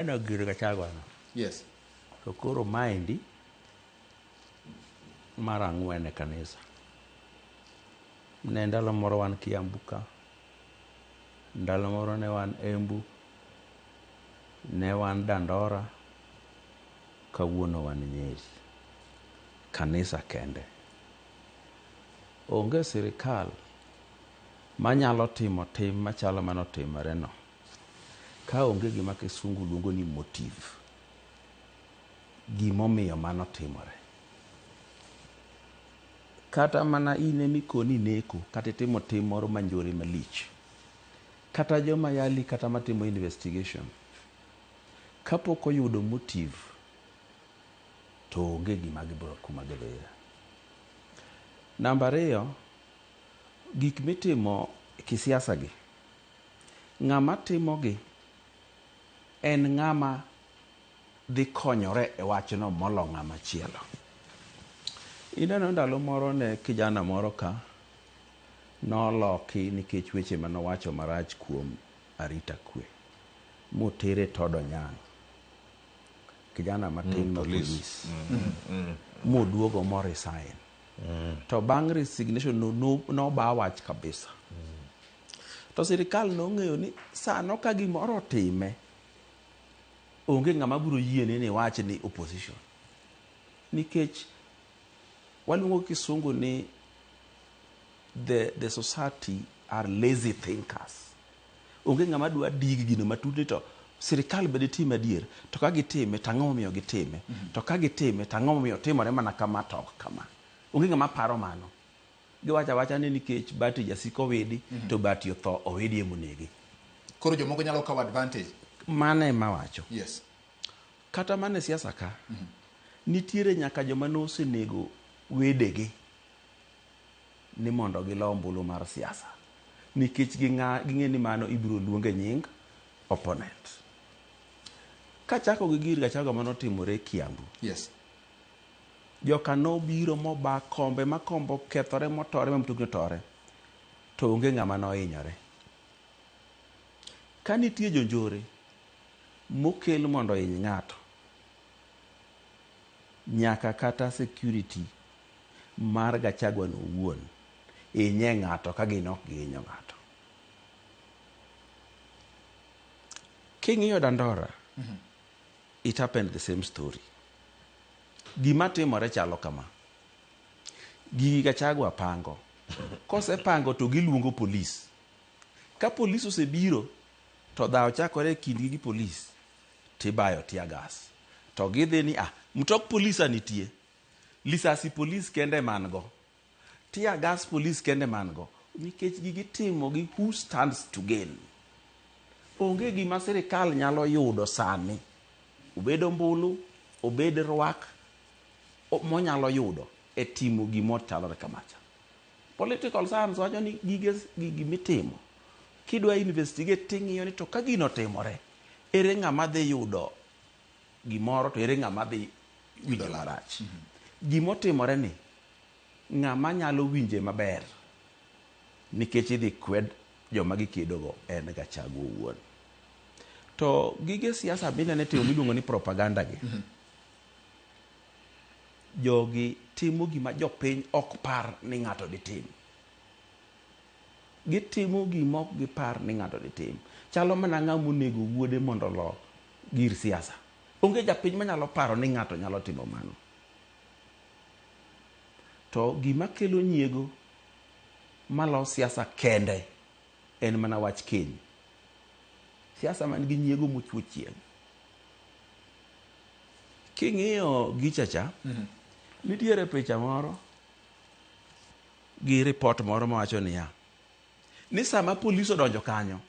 Neno gir Gachagua no. Yes. To koro maendi mar ang'wen e kanisa. Ne ndalo moro wan Kiambu ka, ndalo moro ne wan Embu, ne wan Dandora, kawuono wan Nyeri. Kanisa kende. Onge sirikal manyalo timo tim machalo manotimore no. Ka onge gima kisungu luongo ni motive, gimomiyo mano timore. Kata mana in emikoni neko kata itimo tim moro manjore malich. Kata joma yali kata matimo investigation, kapok oyudo motive to onge gima gibiro kuma gidhiye. Namba ariyo, gik mitimo kisiasa gi, Ng'ama timogi en ng'ama dhi konyore e wachno molo ng'ama chielo. Ineno ndalo moro ne kijana moro ka noloki nikech weche mane owacho marach kuom arita kwe motere Todd Onyango, kijana matin ma polis moduogo mo resign. To bang' resignation no noba wach kabisa. To sirikal nong'eyo ni sano ka gimoro otime, onge ng'ama biro yiene ni wach ni opposition. Nikech waluongo kisungu ni the society are lazy thinkers. Onge ng'ama dwa dig gino matut ni to sirikal be ditime adier, to ka gitime to ang'o momiyo gitime, to ka gitime to ang'o momiyo timore mana kama to ok kama. Onge ng'ama paro mano. Giwacho awacha ni nikech Bati jasik Owidi mm -hmm. to Bati otho Owidi emonege. Koro jomoko nyalo kawo advantage. Mano ema wacho. Yes. Kata mana e siasa ka, mm -hmm. nitiere nyaka joma nosenego wedegi ni mondo gilo ombulu mar siasa nikech ging'e ni mano ibiro luonge nying opponent. Kachako gi gir Gachagua manotimore Kiambu. Yes. Joka nobiro moba kombe ma kombe okethore motore ma mtokni otore to onge ng'ama nohinyore. Ka nitie jonjore mokel mondo ohiny ng'ato, nyaka kata security mar Gachagua no owuon hinye ng'ato ka gin ok gihinyo ng'ato. King'iyo Dandora, it happened the same story. Gima timore chalo kama. Gigi Gachagua pango. Kosepango to giluongo polis. Ka polis osebiro to dhawo chakore e kindgi gi polis tibayo tear gas. To gidhi ni ah, mtok polis a nitie. Lisasi polis kende ema an go. Tear gas polis kende ema an go. Nikech gigi timo gi who stands to gain. Onge gima sirikal nyalo yudo sani Obed ombulu, obed rwak monyalo yudo e timo gima ochalore kamacha. Political science wacho ni gige gigi mitimo kidwa investigate ting'iyo ni to ka gino otimore, ere ng'ama dhi yudo gimoro to ere ng'ama dhi winjo marach. Gima otimore ni ng'ama nyalo winje maber nikech idhi kwed joma gikedogo en Gachagua owuon. To gige siasa minene timo miluongo ni propaganda gi. Jogi timo gima jopiny ok par ni ng'ato ditim. Gitimo gima ok gipar ni ng'ato ditim. Chalo mana ng'ama onego wuode mondo olo gir siasa. Onge japiny manyalo paro ni ng'ato nyalo timo mano. To gima kelo nyiego malo siasa kende en mana wach keny. Siasa man gi nyiego mochwo chieng'. King'iyo gicha cha, nitiere picha moro gi report moro mawacho niya, ni sama polis odonjo kanyo,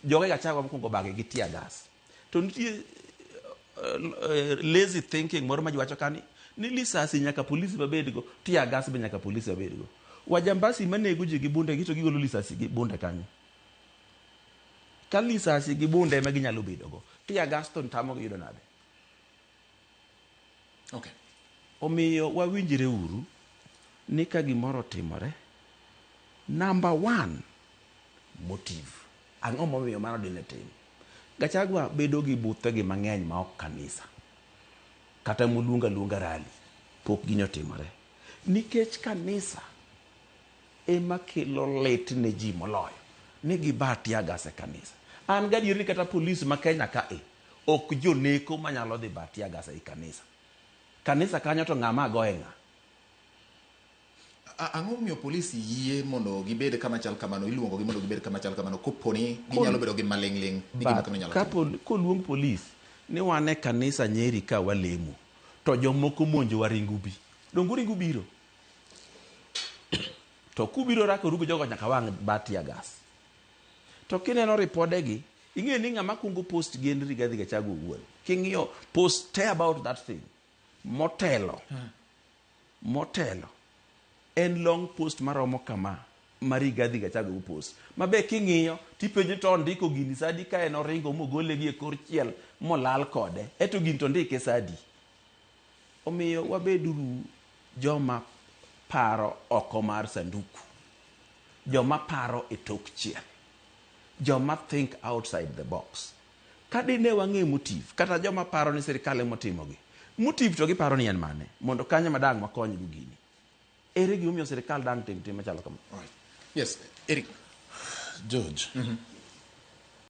joge Gachagua mokwongo bage gi tear gas. To nitie lazy thinking moro ma ji wacho ka ni ni lisasi nyaka polisi mabedgo, tear gas be nyaka polisi mabedgo. Wajambasi manego ji gi bunde gi to gigolo lisasi gi bunde kanye? Ka lisasi gi bunde ema ginyalo bedogo, tear gas to tamogi yudo nade? Okay. Omiyo wawinjre uru ni ka gimoro otimore, number one, motive. Ang'o momiyo mano dine tim? Gachagua bedo gi buthegi mang'eny ma ok kanisa. Kata moluongo aluonga rally. Pok gini otimore. Nikech kanisa ema kelo lit ne ji moloyo ni giba tear gas e kanisa. An gadier ni kata polis ma Kenya ka e ok joneko manyalo dhi ba tear gas ei kanisa. Kanisa kanyo to ng'ama goye ng'a? Ang'o momiyo polis yie mondo gibed kama chal kamano, iluongo gi mondo gibed kama chal kamano koponi ginyalo bedo gi maling'ling' ni gima kamano nyalo timore? Koluong polis ni wan e kanisa Nyeri ka walemo to jomoko monjowa ringu bi. Donge uringo biro? To kubiro rakoru gi jogo nyaka wang' ba tear gas. To kineno ripodegi, ing'e ni ng'ama kuongo post gi en Rigathi Gachagua owuon. King'iyo post te about that thing, motelo, motelo, en long post maromo kama ma Rigathi Gachagua post. Ma be king'iyo, tipenjo to ondiko gini sadi ka en oringo mogole gi e kor chiel molal kode. Eto gini to ondike sadi. Omiyo wabeduru joma paro oko mar sanduku. Joma paro e tok chiel. Joma think outside the box. Ka dine wang'e motive, kata joma paro ni sirikal emotimogi. Motive to giparo ni en mane? Mondo kanyo ma dang' wakonygo gini. Ere gimomiyo sirikal dang' tim tim machalo kama? Right. Yes, Eric. George,